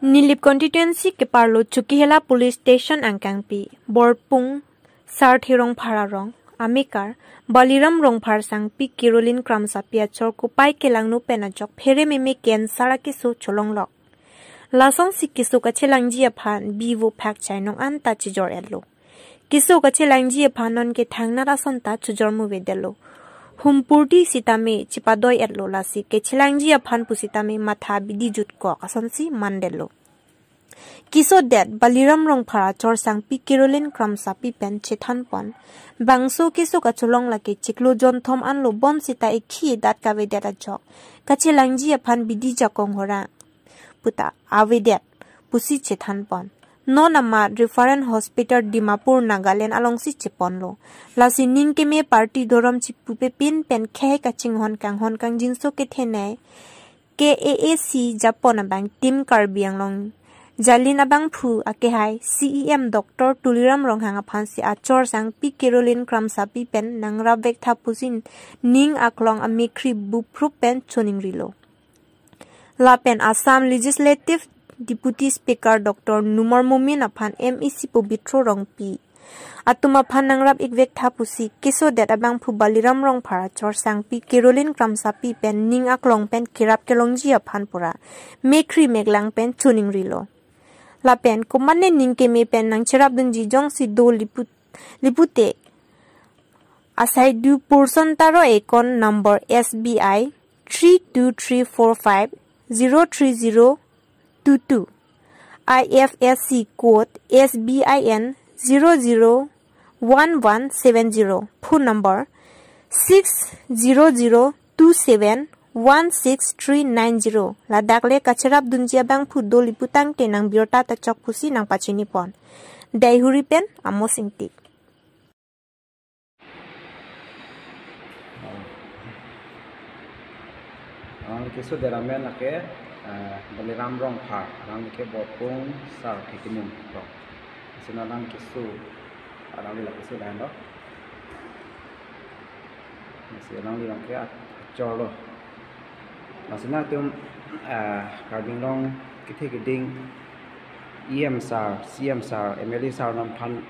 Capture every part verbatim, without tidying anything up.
Nilip constituency keparlo Chokihola Police Station angkangpi, Borpung Sarthe Rongphar arong, amekar Baliram Rongphar sangpi Caroline Kramsapi achor kopai kelangno pen ajok pherememe cancer akeso cholonglok. Lasonsi keso kachelangji aphan bivo phak chainong anta chejor-etlo. Keso kachelangji aphan nonke thangnat asonta chojor muvedetlo. Humpurti sitame chepadoi-etlo, lasi kachelangji aphan pusitame matha bidi jutkok asonsi mandetlo. Kesodet Baliram Rongphar achor sangpi Caroline Kramsapi pen chethanpon, bangso keso kacholong lake chiklo jonthom anlo bonsita ekhi edat kavedet ajok kachelangji aphan bidi jakong horang puta avedet pusi chethanpon. Non amat Reference Hospital Dimapur, Nagaland alongsi cheponlo. Lasi ning keme party dhorom chipupepin pen khei kachinghon kanghon kangjinso kethenei K A A C japon abang Team Karbi Anglong Jalin abangphu akehai C E M Doctor Tuliram Ronghang aphansi achor sangpi Caroline Kramsapi pen nangrapvek tha pusi ning aklong amekhri buprup pen choningrilo. Lapen Assam Legislative Deputy Speaker Doctor Numal Momin aphan M A C Pobitro Rongpi atum aphan nangrap-ikvek tha pusi kesodet abangphu Baliram Rongphar achor sangpi Caroline Kramsapi pen ning aklong pen kerap kelongji aphan pura mekhri meklang pen choningrilo. Lapen komatne ning keme pen nangcherapdunji jongsi do liput lipute asai du porson taro account number S B I three two three four five zero three zero two two, I F S C code S B I N zero zero one one seven zero, phone number six zero zero two seven one six three nine zero. Ladak le kacherapdunji abangphu do liputangte nang birta ta chok pusi nangpachinipon. Daihuri pen Amos Ingti. Alangli keso deramen lake, eh, Baliram Rongphar, alangli ke Borpung Sarthe Timung rong. Sina alangli keso, alangli la keso lain lo. Si alangli rong ke achor lo. Lasi nangtum, eh, Karbi Anglong kethe keding E M sir, C M sir, M L A sir atum aphan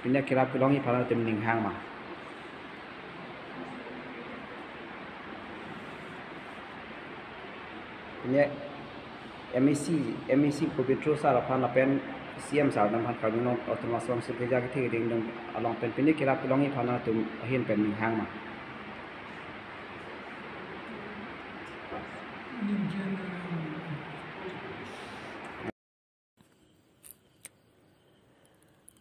pine kerap kelongji aphan nangtum ning hang ma? Pine M A C, M A C Pobitro sir aphan lapen C M sir atum aphan Karbi Anglong Autonomous Council keja kethe keding atum along pen pine kerap kelongji aphan nangtum ahin pen ning hang ma?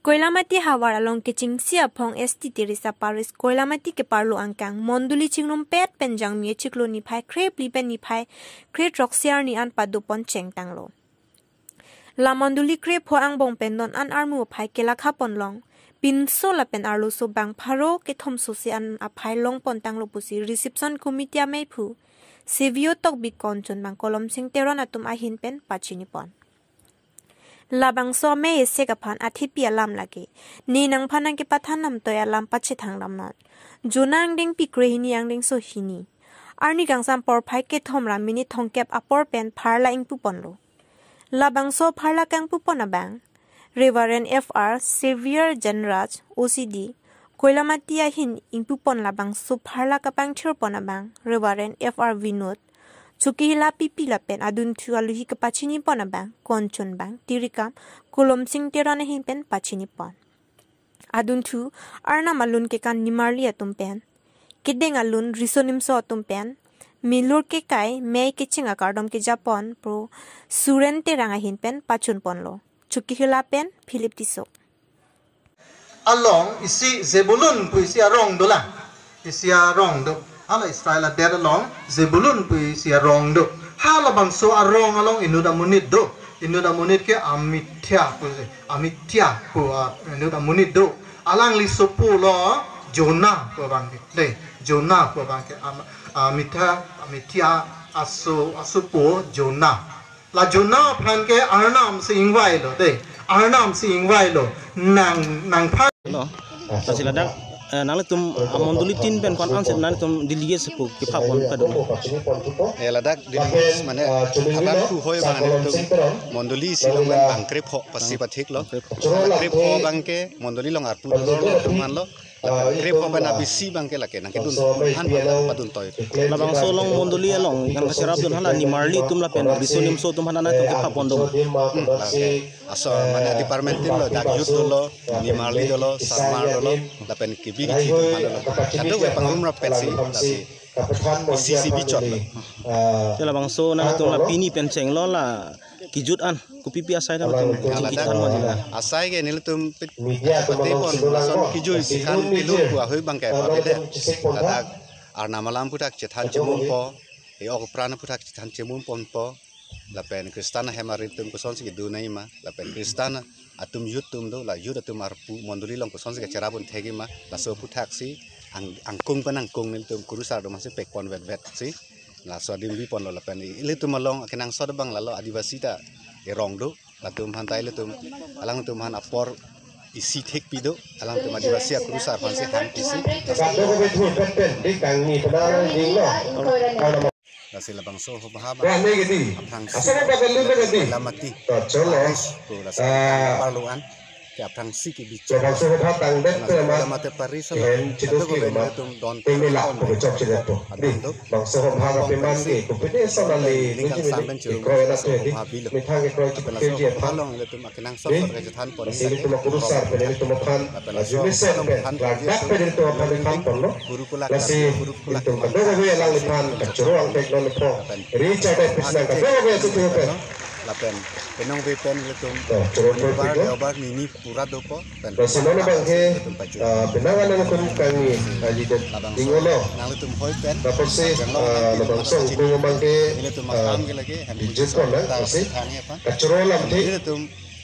Koilamati havar along kechingsi aphong S T Teresa Parish Koilamati keparlo angkang mondoli chingrumpet pen jangmi achiklo niphai kre phli pen niphai kre throksi arni an padopon chengtanglo. La mondoli kre pho angbong pen non an armu aphai kelakha ponlong pinso lapen arloso bang pharo kethom sose an aphai longpontanglo pusi reception committee ameiphu Savio Tokbi, Konchon abang Kolomsing Teron atum ahin pen pachinipon. Labangso amei esek aphan athepi alam lake, ne nangphan nangkepathan namtoi alam pachethang damnat. Jona angdengpi krehini angdengso hini. Arni kangsam porphai kethom ra minit thomkep apor pen pharla ingpuponlo. Labangso pharla kangpupon abang Reverend F R Xavier Janraj, O C D, Koilamati ahin ingpupon. Labangso pharla kapangthirpon abang Reverend F R Vinod, Chokihola P P lapen adunthu aluhi kapachinipon abang Konchon abang Tirikam Kolomsing Teron ahin pen pachinipon. Adunthu Arnam alun kekan nimarli atum pen, kedeng alun riso nimso atum pen, milur kekai mei kecheng akardom kejapon Pro Suren Terang ahin pen pachunponlo. Chokihola pen Philip Tisso. Along isi Zebulun pu isi arong dolang. Isi arong do. Hala Israel adet along Zebulun pu isi arong do. Halabangso arong along inut amonit do. Inut amonit ke Amittai pu isi. Amittai pu, ah, inut amonit do. Alangli asopo lo Jonah pu abang ke. Dei, Jonah pu abang ke. Am-, Amittai, Amittai aso, asopo Jonah. La Jonah aphan ke Arnam si ingvailo, dei. Arnam si ingvailo. Nang, nangphan. Hello. Lasi ladak Eh, nanglitum amondoli tin pen ko-an ansi nanglitum delegate si pu kephapon padun? Eh, ladak delegate mane abang ku hoi abang nelitum mondoli isi along pen bang krepho pasi pathik lo. Krepho. Krepho abang ke mondoli along arpu dolo atum aphan lo. Krepho pen abisi abang ke lake nangkedun aphan padun toi. Labangso along mondoli along nangkacherapdun hala nimarli atum lapen riso nimso atum aphan nangtum kephapon dun? Hmm, lake. Aso mane department tin lo, dak youth dolo, nimarli dolo, sarmar dolo, lapen kebi kethi atum aphan dolo. Kadokave pangrum rapet si, lasi isi si bichot lo. Te labangso nangtum la pini pen chenglo la kejut an, kopipi asai nangtum chingki than mo jila? Asai ke nelitum pit, pati pon lason kejui si khan pilun ku ahoi abang ke papi de. Ladak Arnam alam aphuthak chethan chemumpo, e-ok apran aphuthak chethan chemumponpo, lapen Khristan ahem arit atum kosonsi kedo nangji ma, lapen Khristan atum youth atum do, la youth atum arpu mondoli along kosonsi kacherapdun thekji ma, laso aphuthak si ang-, angkung pen angkung nelitum kurusar atum aphansi pekpon vetvet si, laso adim biponlo. Lapen ilitum along akenangsot abang lalo Adivasi ta erong do, latum aphan ta ilitum, alangtum aphan apor isi thekpi do, alangtum Adivasi akurusar aphansi thangpi si. Kadokave thur pen pen, dik kangni penang ding lo. Lasi labangso hobha abang. Wah, ne gedi. Aphrangsi. Asa apa kan lu gedi? Lamati. To, cholo. Paris, to, lasi. Ah. Parlo an. Ke aphrangsi kebichot. Labangso hobha tangdet ke ma. Lamati Paris lo. Hen, chiduk ke ma. Tum don. Tengela, ko chok chidet po. Di, bangso hobha ka peman ke, ko pede sonali, ning kang samben churu. Kroi na te di. Methang ke kroi chik ke di aphan. Along ilitum akenangsot, lasi, sorkar chethan pon. Lasi ilitum akurusar pen ilitum aphan, lasi mesen pen, ladak pen ilitum aphan ilitum aphan lo. Lasi ilitum kadokave alangliphan kachoro angthek lo lepho. Richard pen kadokave asutu pen. Lapen penong ve pen ilitum. Oh, choro pen bar, pen lo. Deobar nini pura dopo pen. Lasi non abang ke, ilitum paju. Ah, penang alam ilitum kangni, ah, di den. Labangso. Tingolo. Nanglitum hoi pen. Lapusi, ah, labangso angkung abang ke, ilitum ah, makam ke lagi, hem bijut puji pon na, sorkar lasi. Chethan aphan. Kachoro alam te. Ilitum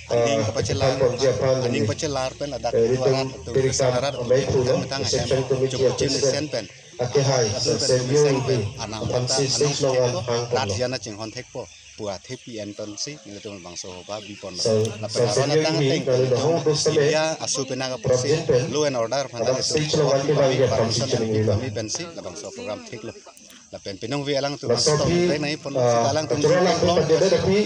aning, ah, kapachelar, chethan ponji aphan aning ini. Pachelar pen ladak eh, ilitum duarat atum, tirik tam kesalar atum, amei pulo, methang ahem, reception committee chokche president. Mesen pen. Ake hai, adun pen sen mesen yung pen, di. Anam aphan kata, si anam stage along thekpo, an hang ponlo. Rat jana chinghon thekpo, pu athepi enton si, nelitum bangso hobha bipon lo. So, lapen so aron sen yung atang di, ateng, kali ilitum dahong dos tame. India asu penang apor si, Prabjin pen. Law and order aphan adak ilitum stage along hobha an kibang bipon ya, lo, pam si permission chining ilitum lo. Kami pen si, labangso program theklo. Lapen penong ve alangtum laso atum pi, pek nai pon ah, sita alangtum kachoro alam pi keklong pajada pen. Tapi,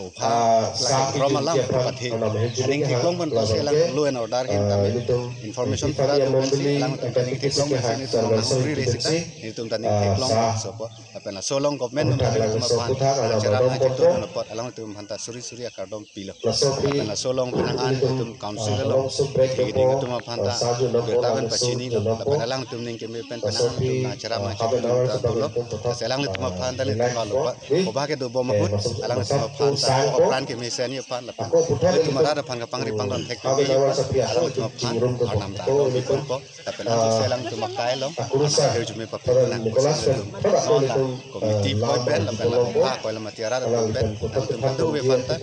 oh, pha, ah, lake sa pi rom alam jumti aphan, pathe. Anam he jumti aning keklong pen aphan, pon si alang ke, law and order hin ah, kami ilitum information ilitum pura ya do pen si, mondoli, alangtum angkat aning keklong pen si, ilitum nang huri re sita, ilitum ta aning ah, keklong sa. Sopo. Lapen laso along government atum aputhak ilitum aphan, aputhak, ah, acharam dom achitu pon. Dun apot, alangtum aphan ta suri suri akardom pilo. Laso pi, lapen laso along penang an ilitum, ilitum council ah, along, along so break ilitum, ilitum aphan ta, ah, sa ju lo, beta pen pachini lo, lapen alangtum ning keme pen penang an ilitum nangcharam nangchitu dun ta dolo. Lasi alangtum aphan ta ilitum alo ba, hobha kedo bom ahut, alangtum aphan ta opran kemesen aphan lapen ilitum arat aphan kapangri pangdon thek pen alangtum aphan arnam ta lo biponpo. Lapen alangtum si alangtum akai along, akhir jume papi penang, Nicholas pen, ilitum committee poi pen, lapen ilitum ha koi lam ati arat atum pen, alangtum kadokave aphan ta